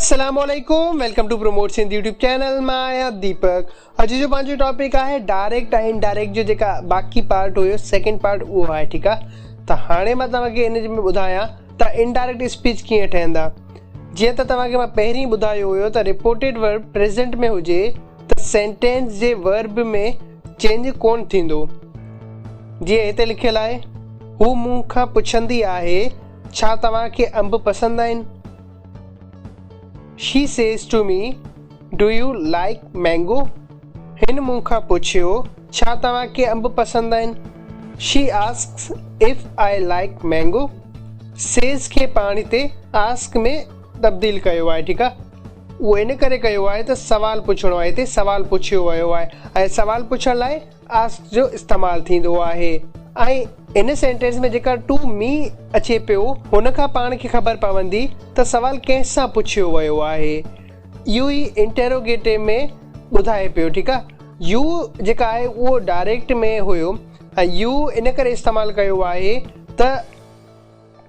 السلام عليڪم welcome to promote Sindh YouTube channel مان آهيان ديپڪ اڄ جو پنهنجو ٽاپڪ آهي ڊائريڪٽ ۽ انڊائريڪٽ جو جيڪا باقي پارٽ هيو سيڪنڊ پارٽ اهو آهي ٺيڪ آهي ته هاڻي مان توهان کي ان ۾ ٻڌايان ته انڊائريڪٽ اسپيچ ڪيئن ٺهندا جيئن ته توهان کي مان پهرين ٻڌايو هيو ته رپورٽيڊ ورب پريزنٽ ۾ هجي ته سينٽينس جي ورب ۾ چينج ڪون ٿيندو جيئن هتي لکيل آهي هو مون کان پڇندي آهي ڇا توهان کي انب پسند آهن She says to me, Do you like mango? هن مون کان پڇيو، ڇا توهان کي انب پسند آهن؟ She asks if I like mango. Says کي پاڻ هتي ask ۾ تبديل ڪيو آهي ٺيڪ آهي. اهو ان ڪري ڪيو آهي ته سوال پڇڻو آهي هتي سوال پڇيو ويو آهي ۽ سوال پڇڻ لاء آسڪ جو استعمال ٿيندو آهي ۽ ان سينٽينس ۾ جيڪا ٽو مي اچي پيو هن کان پاڻ کي خبر پوندي ته سوال ڪنهن سان پڇيو ويو آهي اهو ئي انٽيروگيٽو ۾ ٻڌائي پيو ٺيڪ آهي يو جيڪا آهي اهو ڊائريڪٽ ۾ هيو ۽ يو ان ڪري استعمال ڪيو آهي ته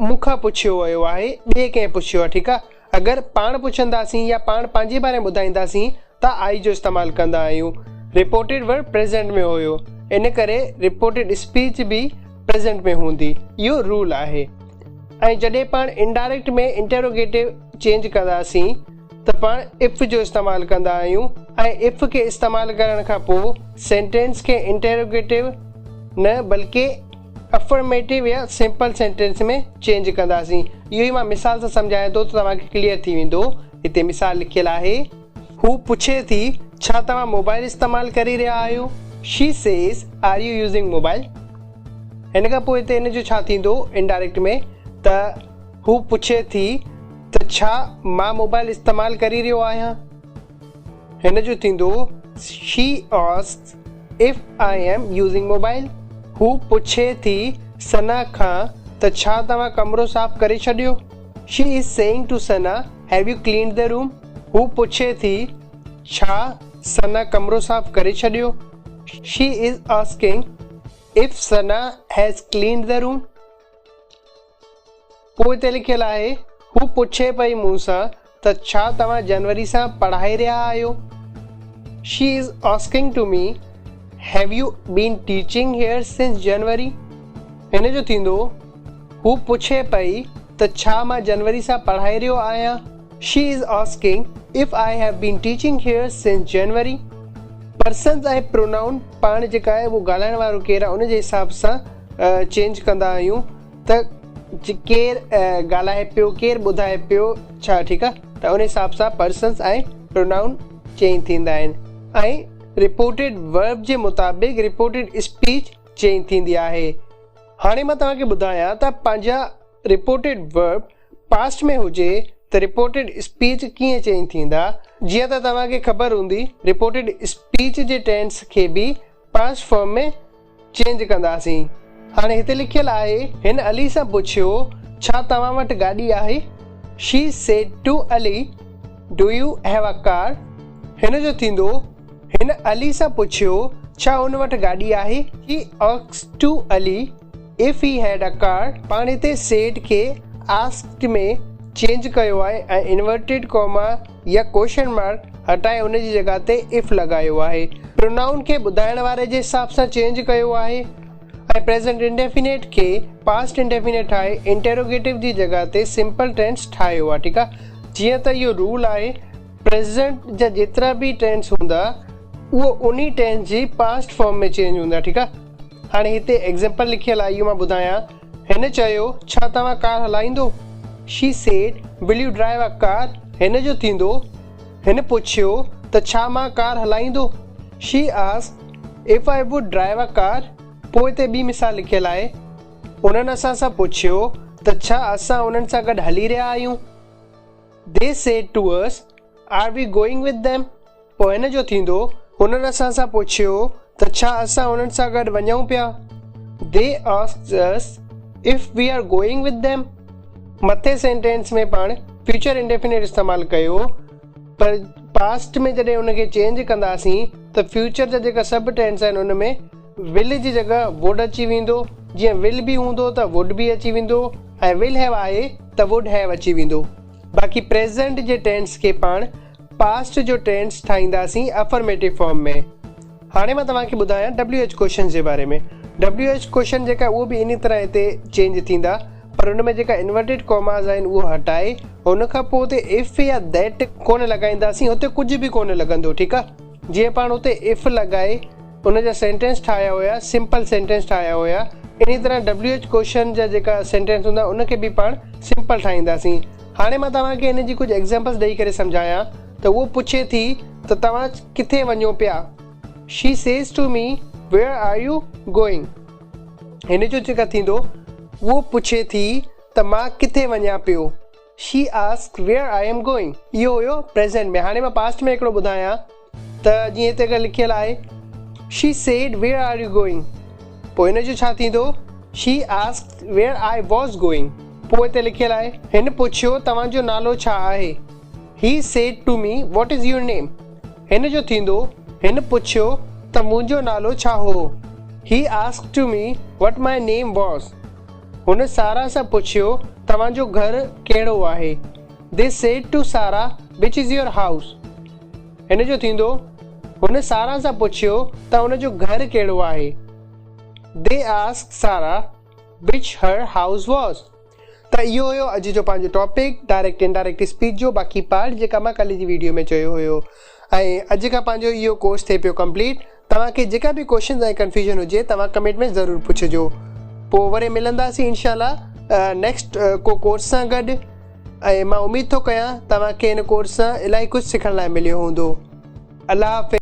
مون کان پڇيو ويو آهي ٻئي ڪنهن پڇيو آهي ٺيڪ آهي اگر پاڻ پڇنداسين يا پاڻ پنهنجي باري ۾ ٻڌائينداسين ته آئي جو استعمال ڪندا آهيون رپورٽيڊ ورب پريزنٽ ۾ هيو ان ڪري رپورٽيڊ اسپيچ به پريزنٽ ۾ هوندي اهو رول آهي ۽ جڏهن پاڻ انڊائريڪٽ ۾ انٽروگيٽو چينج ڪنداسين ته پاڻ if جو استعمال ڪندا آهيون ۽ if کي استعمال ڪرڻ کان پوء سينٽينس کي انٽروگيٽو نه بلڪه افرميٽو يا سمپل سينٽينس ۾ چينج ڪنداسين. اهو ئي مان مثال سان سمجهايان ٿو ته توهان کي ڪليئر ٿي ويندو. هتي مثال لکيل آهي. هو پڇي ٿي، ڇا توهان موبائل استعمال ڪري رهيا آهيو؟ She says, Are you using mobile? هن کان پوء هتي هن جو ڇا ٿيندو انڊائريڪٽ ۾ ته هو پڇي ٿي ته ڇا مان موبائل استعمال ڪري رهيو آهيان؟ هن جو ٿيندو She asks if I am using mobile. هو پڇي ٿي ثنا کان ته ڇا توهان ڪمرو صاف ڪري ڇڏيو؟ She is saying to Sana, Have you cleaned the room? هو پڇي ٿي ڇا ثنا ڪمرو صاف ڪري ڇڏيو؟ She is asking if Sana has cleaned the room. پوء هتي لکيل آهي، هو پڇي پئي مون سان ته ڇا توهان جنوري سان پڙهائي رهيا آهيو؟ She is asking to me, Have you been teaching here since January? هن جو ٿيندو، هو پڇي پئي ته ڇا مان جنوري سان پڙهائي رهيو آهيان؟ She is asking if I have been teaching here since January. Persons ۽ pronoun پاڻ جيڪا آهي اهو ڳالهائڻ وارو ڪير آهي ان جي حساب سان چينج ڪندا آهيون ته ڪير ڳالهائي پيو ڪير ٻڌائي پيو ڇا ٺيڪ آ ته ان حساب سان پرسنز ۽ پرونائون چينج ٿيندا آهن ۽ رپورٽيڊ ورب جي مطابق رپورٽيڊ اسپيچ چينج ٿيندي آهي هاڻي مان توهان کي ٻڌايان ته پنهنجا رپورٽيڊ ورب پاسٽ ۾ هجي ته رپورٽيڊ اسپيچ ڪيئن چينج ٿيندا جيئن ته توهان کي خبر هوندي رپورٽيڊ اسپيچ جي ٽينس کي به پاسٽ فارم ۾ چينج ڪنداسين. هاڻي هتي لکيل آهي، هن علي سان پڇيو، ڇا توهان وٽ گاڏي آهي؟ She said to Ali, Do you have a car? هن جو ٿيندو، هن علي سان پڇيو، ڇا ان وٽ گاڏي آهي؟ She asked to Ali if he had a car. پاڻ هتي said کي asked ۾ change ڪيو آهي ۽ انورٽيڊ ڪاما يا ڪوئسچن مارڪ هٽائي ان جي جڳهه تي if لڳايو آهي. پرونائون کي ٻڌائڻ واري جي حساب سان چينج ڪيو آهي ۽ پريزنٽ انڊيفينيٽ کي پاسٽ انڊيفينيٽ ٺاهي انٽيروگيٽو جي جڳهه تي سمپل ٽينس ٺاهيو آهي ٺيڪ آهي جيئن ته اهو رول آهي پريزنٽ جا جيترا به ٽينس هوندا اهو انهي ٽينس جي پاسٽ فارم ۾ چينج هوندا ٺيڪ آهي هاڻي هتي ايگزامپل لکيل آهي اهو مان ٻڌايان هن چيو، ڇا توهان ڪار هلائيندو؟ She said, Will you drive a car? هن جو ٿيندو. هن پڇيو ته ڇا مان ڪار هلائيندو؟ She asked if I would drive a car? پوء هتي ٻي مثال لکيل آهي. انهن اسان سان پڇيو ته ڇا اسان انهن سان گڏ هلي رهيا آهيون؟ They said to us, Are we going with them? پوء هن جو ٿيندو، انهن اسان سان پڇيو ته ڇا اسان انهن سان گڏ وڃون پيا؟ They asked us if we are going with them? مٿي سينٽينس ۾ پاڻ فيوچر انڊيفينيٽ استعمال ڪيو پر پاسٽ ۾ جڏهن ان کي چينج ڪنداسين ته فيوچر جا جيڪا سڀ ٽينس آهن ان ۾ Will جي جڳهه Would اچي ويندو جيئن Will به هوندو ته Would به اچي ويندو ۽ Will have آهي ته Would have اچي ويندو. باقي پريزنٽ جي ٽينس کي پاڻ پاسٽ جو ٽينس ٺاهينداسين افرميٽو فارم ۾. هاڻي مان توهان کي ٻڌايان ڊبليو ايڇ ڪوشچنز جي باري ۾. ڊبليو ايڇ ڪوشچن جيڪا اهو به انهي طرح هتي چينج ٿيندا پر ان ۾ جيڪا انورٽيڊ ڪوماز آهن اهو هٽائي ان کان پوء اتي اف يا that ڪونه لڳائينداسين هتي ڪجهه به ڪونه لڳندو ٺيڪ آ جيئن پاڻ اتي اف لڳائي ان جا سينٽينس ٺاهيا هيا سمپل سينٽينس ٺاهيا هيا انهي طرح ڊبليو ايڇ ڪوشچن جا جيڪا سينٽينس هوندا ان کي به پاڻ سمپل ٺاهينداسين. هاڻي مان توهان کي ان جي ڪجهه ايگزامپلس ڏئي ڪري سمجهايان ته اهو پڇي ٿي ته توهان ڪٿي وڃو پيا؟ She says to me where are you going? هن جو جيڪا ٿيندو اهو پڇي ٿي ته مان ڪٿي وڃان پيو؟ She asks where I am going. اهو هيو پريزنٽ ۾. هاڻي مان پاسٽ ۾ هڪڙو ٻڌايان ته جيئن هتي اگر لکيل آهي She said where are you going? پوء هن جو ڇا ٿيندو She asked where I was going. پوء هتي لکيل آهي هن پڇيو توهان جو نالو ڇا آهي؟ He said to me what is your name? هن جو ٿيندو هن پڇيو ته منهنجو نالو ڇا هو؟ He asked to me what my name was. هن سارا سان پڇيو توهان جو گهر ڪهڙو آهي؟ They said to Sara which is your house? هن جو ٿيندو هن سارا سان پڇيو ته ان جو گهر ڪهڙو آهي؟ They asked Sara which her house was. ته اهو هيو اڄ جو پنهنجو ٽاپڪ ڊائريڪٽ انڊائريڪٽ اسپيچ جو باقي پارٽ جيڪا مان ڪلهه جي ويڊيو ۾ چيو هيو ۽ اڄ کان پنهنجو اهو ڪورس ٿئي پيو ڪمپليٽ توهان کي جيڪا به ڪوشچنز ۽ ڪنفيوژن هجي توهان ڪمينٽ ۾ ضرور پڇجو پوء وري ملنداسين انشاء الله نيڪسٽ ڪو ڪورس سان گڏ ۽ مان اميد ٿو ڪيان توهان کي هن ڪورس سان الاهي ڪجهه سکڻ لاء مليو هوندو الله حافظ.